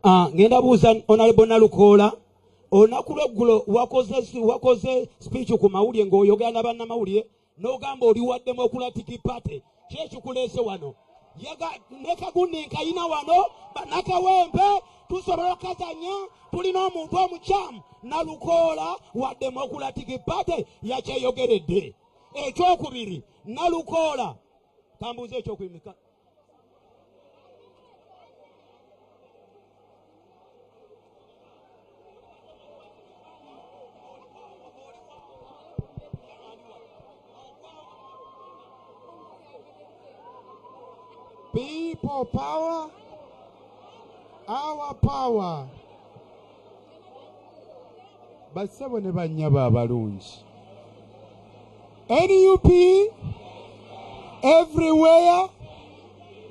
Ngenda buuza Honorable Nalukoola, olunaku lweggulo wakoze speech ku mawulire ng'oyogera na bannamawulire n'ogamba oli wa Democratic Party. Ki ekikuleese wano? Ne kagundi nkayina wano bannakawempe tusobola okukazanya, tulina omuntu omukyamu. Nalukoola wa Democratic Party yakyeyogeredde. Ekyokubiri, Nalukoola kambuuze ekyokubiri. People power, our power. Bassebo ne bannyabo abalungi. NUP everywhere,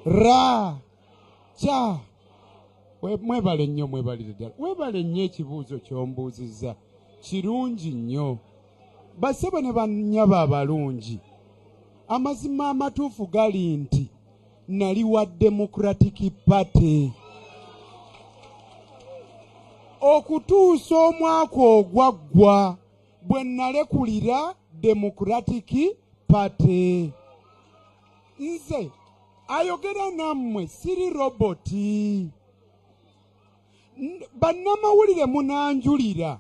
ra cha. Mwebale nnyo, mwebalire ddala. Mwebale nnyo ekibuuzo ky'ombuuzizza. Kirungi nnyo. Bassebo ne bannyabo abalungi. Amazima amatuufu gali nti nali wa Democratic Party. Okutuusa omwaka ogwaggwa bwe nalekulira Democratic Party. Nze ayogera nammwe siri roboti. Bannamawulire munanjulira.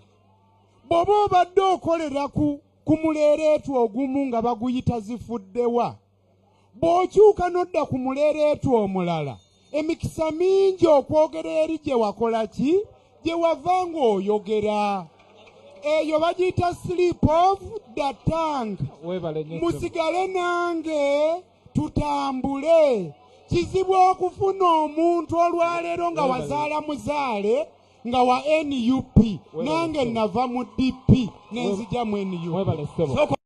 Bw'oba obadde okolera ku muleereetu ogumu nga baguyita zifuddewa, bw'okyuka n'odda ku muleereetu omulala, emikisa mingi okwogera eri gye wakola ki? Gye wava ng'oyogera. Eyo bagiyita slip of the tongue. Musigale nange tutambule. Kizibu okufuna omuntu olwaleero nga wazaala muzaale nga wa NUP, nange nava mu DP nenzija mu NUP.